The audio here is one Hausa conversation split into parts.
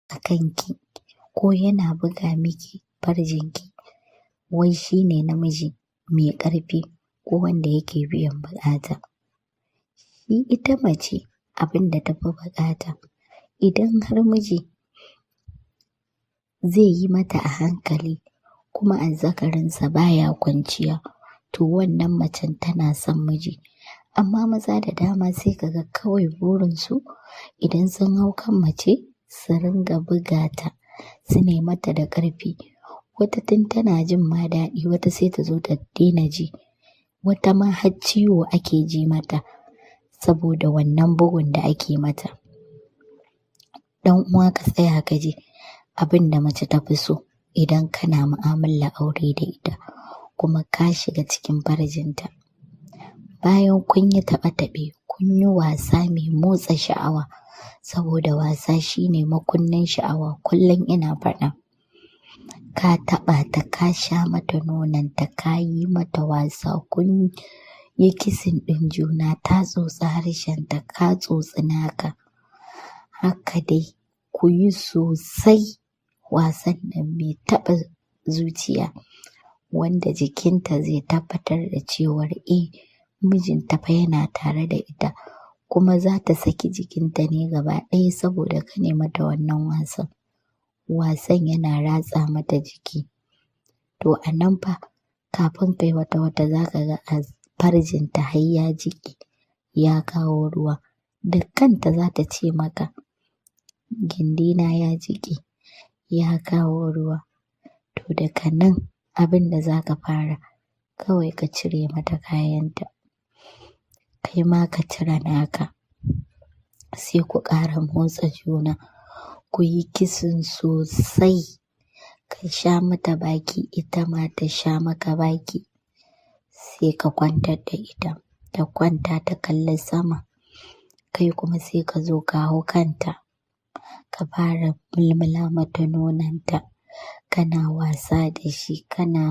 a kanki ko yana buga miki farjinki wai shine namiji mai ƙarfi ko wanda yake biyan buƙata. Shi ita mace abin da tafi buƙata, idan har miji zai yi mata a hankali kuma azzakarinsa baya kwanciya, to wannan macen tana son miji. Amma maza da dama sai kaga kawai burinsu idan sun hau kan mace su ringa buga ta, su nai mata da ƙarfi. Wata tun tana jin ma daɗi, wata sai ta zo ta daina ji, wata ma har ciwo ake ji mata saboda wannan bugun da ake mata. Ɗan uwa, ka tsaya ka ji abin da mace ta fi so idan kana mu'amalar aure da ita kuma ka shiga cikin farjinta. Bayan kun yi taɓe-taɓe, kun yi wasa mai motsa sha'awa, saboda wasa shine makunnin sha'awa, kullum ina faɗa. Ka taɓa ta, ka sha mata nononta, ka yi mata wasa, kun yi kissing ɗin juna, ta tsotsi harshenta, ka tsotsi naka. Haka dai ku yi sosai wasan nan mai taɓa zuciya, wanda jikinta zai tabbatar da cewar eh, mijinta fa yana tare da ita, kuma za ta saki jikinta ne gaba ɗaya saboda ka nai mata wannan wasan. Wasan yana ratsa mata jiki. To a nan fa kafin kai wata wata za ka ga farjinta har ya jiƙe, ya kawo ruwa. Da kanta za ta ce maka, "Gindina ya jiƙe, ya kawo ruwa." To daga nan abin da za ka fara, kawai ka cire mata kayanta, kai ma ka cire naka, sai ku ƙara motsa juna, ku yi kissing sosai, ka sha mata baki, ita ma ta sha maka baki, sai ka kwantar da ita, ta kwanta ta kalli sama, kai kuma sai ka zo ka hau kanta, ka fara mulmula mata nononta, kana wasa da shi, kana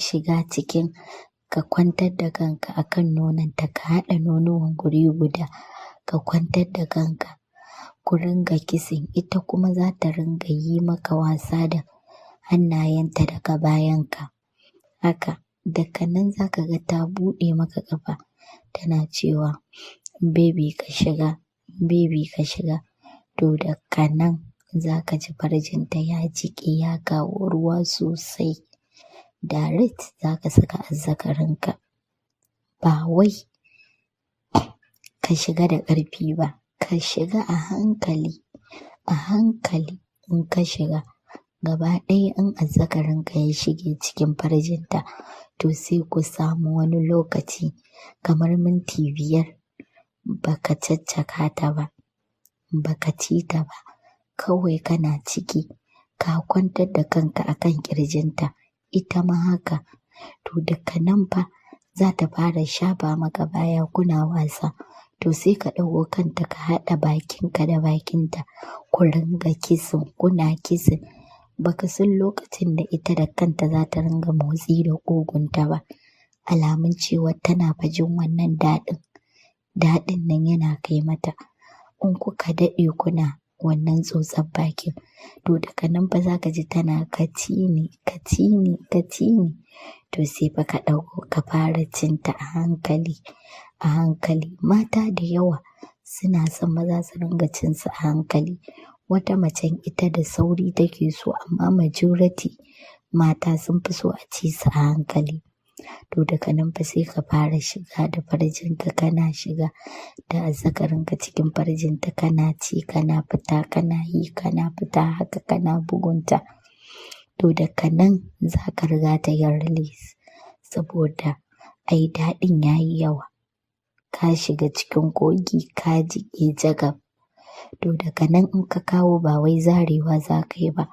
shiga cikin, ka kwantar da kanka akan nononta, ka haɗa nonuwan guri guda, ka kwantar da kanka, ku ringa kissing, ita kuma za ta ringa yi maka wasa da hannayenta daga bayanka. Haka daga nan za ka ga ta buɗe maka ƙafa tana cewa, "Baby, ka shiga, baby, ka shiga." To daga nan za ka ji farjinta ya jiƙe, ya kawo ruwa sosai. Direct za ka saka azzakarinka. Ba wai ka shiga da ƙarfi ba, ka shiga a hankali, a hankali. In ka shiga gaba ɗaya, in azzakarinka ya shige cikin farjinta, to sai ku samu wani lokaci kamar minti 5 baka caccaka ta ba, baka ci ta ba, kawai kana ciki, ka kwantar da kanka akan ƙirjinta, ita ma haka. To daga nan fa za ta fara shafa maka baya, kuna wasa. To sai ka ɗago kanta, ka haɗa bakinka da bakinta, ku ringa kissing, kuna kissing. Baka san lokacin da ita da kanta za ta ringa motsi da ƙugunta ba, alamun cewa tana fa jin wannan daɗin, daɗin nan yana kai mata. In kuka daɗe kuna wannan tsotsar bakin, to daga nan fa za ka ji tana, "Ka ci ni, ka ci ni, ka ci ni." To sai fa ka ɗauko ka fara cinta a hankali, a hankali. Mata da yawa suna son maza su ringa cin su a hankali. Wata macen ita da sauri take so, amma majority mata sun fi so a ci su a hankali. To daga nan fa sai ka fara shiga da farjinka, kana shiga da azzakarinka cikin farjinta, kana ci, kana fita, kana yi, kana fita, haka kana bugunta. To daga nan za ka riga ta yin release, saboda ai daɗin ya yi yawa. Ka shiga cikin kogi, ka jiƙe jagab. To daga nan in ka kawo, ba wai zarewa za ka yi ba,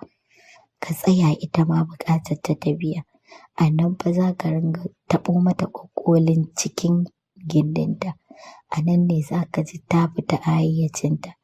ka tsaya ita ma buƙatar ta ta biya. A nan fa za ka ringa taɓo mata ƙwaƙƙolin cikin gindinta. A nan ne za ka ji ta fita a hayyacinta.